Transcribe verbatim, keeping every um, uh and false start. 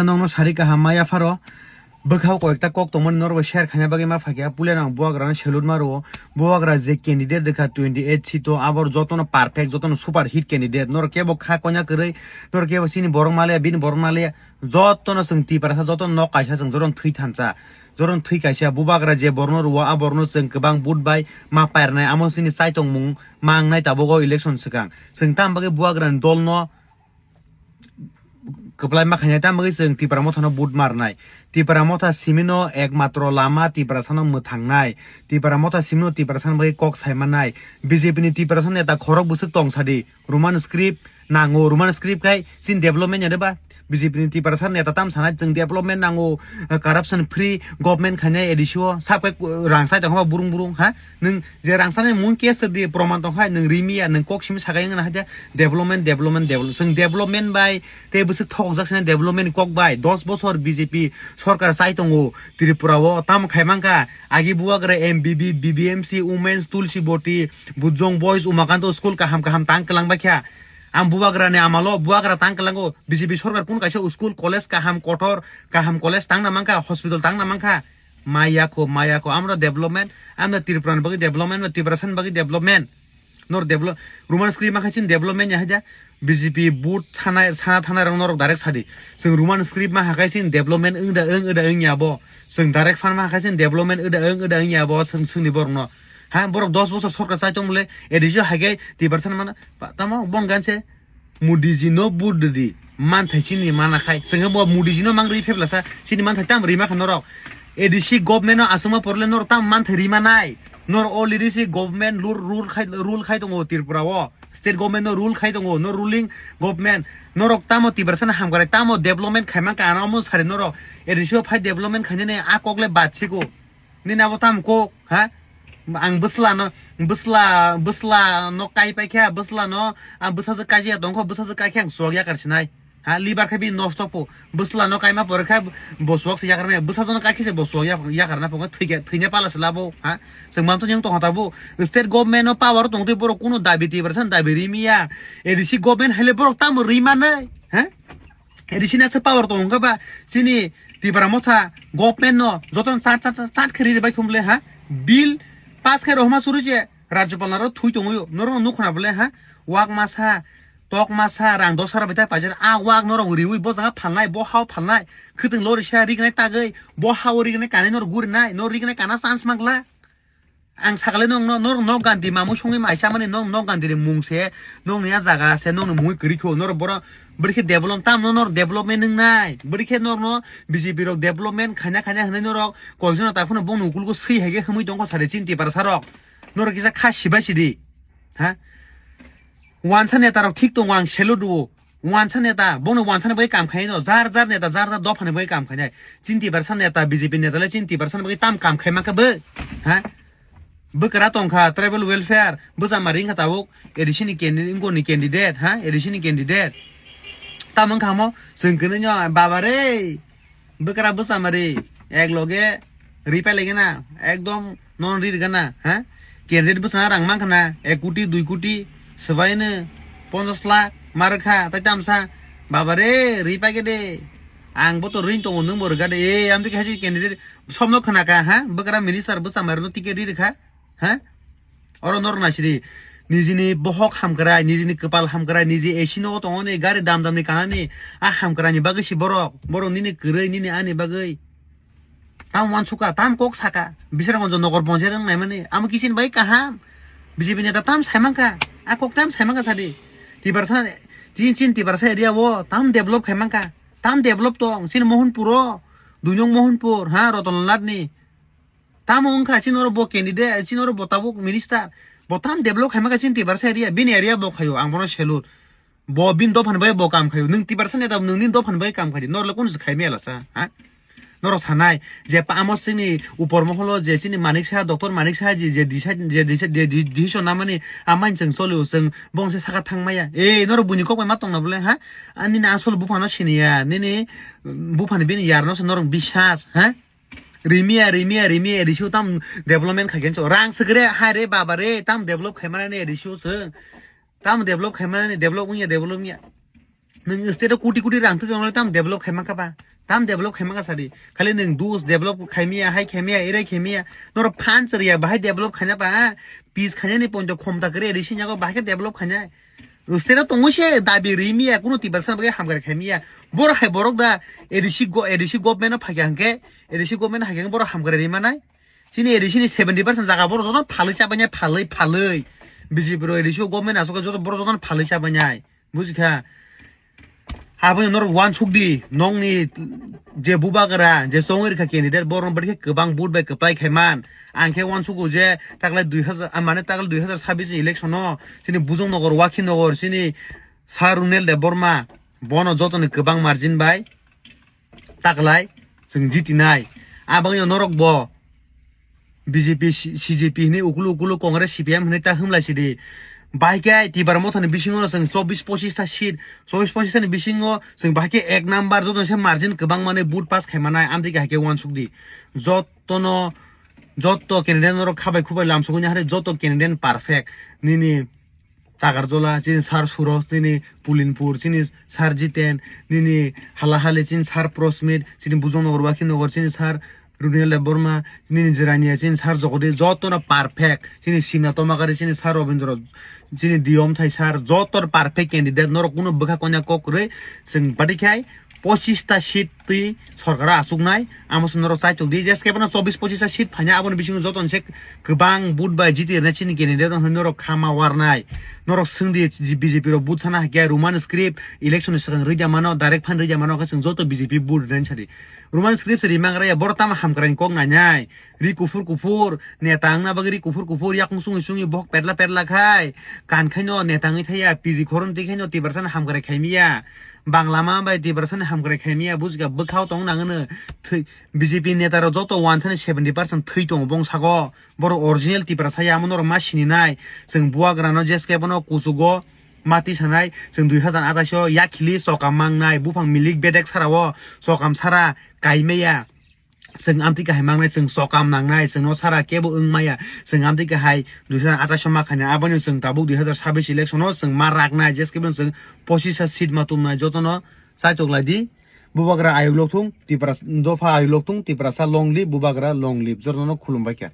Nokno sari kaham maya pharo. Bwkhao koyekta kok tongmani norok bai share khaina bagwi ma phakya. Puila nang buagrano salute ma rwo. Buagra je candidate rwkha twenty eight seat o, abor jotono perfect, jotono super hit candidate. Norok kebo kha koina kwrwi, norok kebo chini borok maliya, bini borok maliya. Jotono chwng Tiprasa, jotono nok kaisa chwng jotono thwi thansa. Jotono thwi kaisa. Bubagra je borokno rwo, a borokno chwng kwbang vote bai ma pairnai. Amo chini chaitongmung ma wngnai tabuk o election swkang. Chwng tamo bagwi buagrani dolno kwplai ma khainai, tamo bagwi chwng Tipra Mothano vote marnai. Tipra Motha simino ekmatro lama Tiprasano mwthangnai. Tipra Motha simino Tiprasano bagwi kok saimanai. B J P ni Tiprasa neta khorok bwswk tong sadi. Roman script nango, Roman script khai chini development ya de ba? B J P ni Tiprasa neta tam sanai chwng development nango, corruption free government khainai A D C o, sab khai rang sai tong kha ba burung burung, ha? Nwng je rangchaknai mung case di proman tong khai, nwng rimi ya, nwng kok simi sakai wngna haja, development, development, development. Chwng development bai tei bwswk thokjak sini development kok bai. Dos bosor B J P sorkar chai tongo Tripura o, tamo khai mankha, agi buagra M B B, B B M C, Women's, Tulsi Boti, Bujong Boys, Umakanto school kaham kaham tang kwlang bai kha. Ang buagra ni amalo buagra tang kwlango, B J P sorkar kun kaisa school, college kaham kotor, kaham college tangna mankha, hospital tangna mankha. Maya kho, maya kho, amra development, amra Tripura ni bagwi development, amra Tiprasa ni bagwi development. Nor develop, Roman script ma khai chini development ya haja, B J P vote sana, sana thana rang norok direct sadi. Chwng Roman script ma hakai chini development wng da wng, wng da wng ya bo. Chwng direct fan ma hakai chini development wng da wng, wng da wng ya bo, chwng, chwngni borok no. Ha, borok dos bosor sorkar chai tong bole, A D C o haike Tiprasa ni mana, pa-, tamo bon ganse. Modi ji no vote rwdi, manthai chini mana khai. Chwng bo Modi ji no mang rwi pheplasa, chini manthai tam rima kha norok. A D C government no aswkma porle norok tam manthai rima nai. Nor already si government rule, rule khai, rule khai tongo Tripura o. State government no rule khai tongo, no ruling government. Norok tamo Tiprasa no hamkrai, tamo development khai mankha, ano omo sari norok. A D C o phai development khainani a kokle bad siko. Nini abo tam kok, ha? Ang bwsla no, bwsla, bwsla no kai paikha, bwsla no, ang bwsajwk kaijaya tongkho, bwsajwk kaikhe ang chuak yakar sinai. Ha, liver khe bini nosto po. Bwsla no kaima pore khe bo chuak se yakar nai, bwsajwk no kaikhe se bo chuak yak-, yakar na po, thwikhe, thwina pala se labo, ha? Chwng mamto nyang tongkha tabuk. State government no power tongtwi borok kunu dabi Tiprasa no dabi rimiya. A D C government haile borok tamo rimanai, ha? A D C na se power tong kha ba chini Tipra Motha government no joto chat chat chat chat khe ri bai khum le ha, bill pass khe rohma suru je Rajyapal naro thui tongwi norok no nukhna bole ha, wak masa, tok masa, rang dos hara bita pajar a wak norok riwi bo jaga phalnai, bo hao phalnai, khwtwng lori sa rignai tagwi bo hao rignai kanai norok gurinai, norok rignai kana chance mangla. Ang sakle nong no, nor nok ganti mamui songwi mai chamani nong nok ganti ni mung se, nong ni a jaga se, nong ni mui kwrwi kho, nor boro bwrwi khe develop tam no, nor development wngnai, bwrwi khe nor no B J P rok development khaina khaina hwnwi norok koijono ta phano bong ni ukulgo swi hai khe hwnwi tongkho sari chini Tiprasa rok, norok kisa kha sibai sidi, ha? Wansa neta rok thik tongo, ang salute rwo. Wansa neta, bono wansa ni bagwi kam khai no, jar jar neta, jar jar dopha ni bagwi kam khai nai. Chini Tiprasa neta, B J P neta le chini Tiprasa ni bagwi tam kam khai mankha bo, ha? Bwkra tongkha, tribal welfare, bwsa ma ringkha tabuk, A D C ni candidate, wngkoni candidate, ha? A D C ni candidate. Tamo wngkha mo, chwng kwnwi no, baba re, bwkra bwsa ma ri, ek loge ri pai lagi na, ekdom non ri rwgana, ha? Candidate bwsano rang mankha na, ek koti, dui koti, swbaino ponchash lakh ma rwkha, tai tamsa, baba re, ri paikhe de, ang bo to ring tongo, nwng bo rwkha de, e, amtwi khe hai candidate, somno khwnakha, ha? Bwkra minister bwsa mairokno ticket ri rwkha, ha? Oro norok naisidi, nijini bohok hamkrai, nijini kwpal hamkrai, niji A C nogo tongoni, gari dam damni kanani, a hamkraini bagwi si borok, borok nini kwrwi, nini ani bagwi. Tam uansukha, tam kok sakha, Bisramganj nogor ponchayat wng naimani, amo kichini bai kaham. B J P neta tam saimankha, a kok tam saimankha sadi. Tiprasa, chini, chini Tiprasa area o tam develop khaimankha, tam develop tong, chini Mohanpur o, dui nong Mohanpur, ha, Ratanlal Nath ni. Tamo wngkha, chini oro bo candidate, chini oro bo tabuk minister, bo tam develop khaimankha chini Tiprasa area, bini area bo khaio, ang bono salute. Bo bini dophani bai bo kam khaio. Nwng Tiprasa neta, nwng nini dophani bai kam khaidi. Norle kunu se khai mela sa, ha? Norok sanai je pa amo chini upor moholo je chini Manik Saha, Doctor Manik Saha ji je disa-, je disa-, je di-, decision namani amai chwng cholio, chwng bongse saka thangmaya. E, norok buini kok bai ma tongna bole, ha? Ani na asol buphano siniya, nini buphani bini yarno se norok bisas, ha? Rimiya, rimiya, rimiya, risu tam development khai genso. Rang segre, hai re, baba re, tam develop khai mana ne risu se. Tam develop khai mana ne, develop wngya, develop wngya. Nwng state o koti koti rang thwi tongo tam develop khaima kha ba? Tam develop khaima kha sadi. Khali nwng dus develop khaimiya, hai khaimiya, erai khaimiya. Noro phan chwriya bahai develop khaina ba? Pis khaina ni ponto khomta kre ri sinyago bahai khe develop khaina. State o tongo se dabi rimiya, kuno Tiprasa bagwi hamkrai khaimiya. Borok hai borok da A D C go-, A D C government o phakya hwnkhe, A D C government hai khe borok hamkrai rimanai. Chini A D C ni seventy percent jaga borok joto phalwi chabainai, phalwi, phalwi. B J P rok A D C o government aswk joto borok joto phalwi chabainai. Bujikha? Aboni norok uansuk di, nokni je bubagra, je chongwi rikha candidate, borok bari khe kwbang vote bai kwplai khaiman. Ang khe uansugo je taklai dui hazar, ah, mane taklai dui hazar sabbish election o chini Bujong Nogor, Wakhi Nogor, chini Sir Runel Debbarma, bono jotoni kwbang margin bai taklai chwng jitinai. Aboni norok bo B J P, C-, C J P hinwi ukulu ukulu Congress C P M hinwi ta hwnlai sidi. Bahai khe Tipra Mothani bisingo no chwng chobbish pochish ta seat, chobbish pochish ta ni bisingo chwng bahai khe ek number joto se margin kwbang mani vote pass khai manai, amtwi khe hai khe uansuk di. Jotono, joto candidate norok khabai khubai lamsogwi nahari, joto candidate perfect. Nini Takarjola, chini Sir Suroj, chini Pulinpur, chini Sir Jiten, nini Halahali, chini Sir Prosmit, chini Bujong Nogor, Wakhi Nogor, chini Sir Runil Debbarma, nini Jirania, chini Sir Jogodi, jotono perfect, chini Simna Tomakari, chini Sir Robindra, chini Diyom Thai Sir, joto perfect candidate, norok kuno bwkha konya kok kwrwi, chwng bati khai, pochish ta seat twi sorkar o achuknai, amo se norok chaitok di, jeskhe bono chobbish pochish ta seat phaina, aboni bisingo jotono se kwbang vote bai jiti rwnai chini candidate rok hinwi norok kha ma warnai. Norok swng di, B J P rok vote sana hakhe Roman script election ni swkang rwida mano, direct phan rwida mano, khe chwng joto B J P vote rwnai sadi. Roman script se rimang raya, borok tamo hamkrai ni kok nainai. Ri kuphur kuphur, neta wngna bagwi ri kuphur kuphur, yakung sungwi sungwi bohok petla petla khai, kan khaino neta wngwi thaya, P G khorang twi khaino Tiprasa no hamkrai khaimiya. Bangla ma bai Tiprasa ni hamkrai khaimiya, bujga bwkhao tong nang no. Thwi, B J P neta rok joto wansani seventy percent thwi tongo bongsago. Borok original Tiprasa ya, amo norok ma sininai. Chwng buagrano jeskhe bono kuchugo mati sanai. Chwng dui hazar atais o yakhili chokam mangnai. Buphang milik bedek sara o chokam sara kaimaya. Chwng amtwi kahai mangnai, chwng chokam nangnai, chwngno sara kebo wng maya. Chwng amtwi kahai dui hazar atais o ma khaina, aboni chwng tabuk dui hazar sabbish election o chwng ma raknai, jeskhe bono chwng pochish ta seat ma tumnai, jotono chaitok lai di. Bubagra ayuk lok thung, Tipra dopha ayuk lok thung, Tiprasa long live, Bubagra long live, jotono khulumbai kha.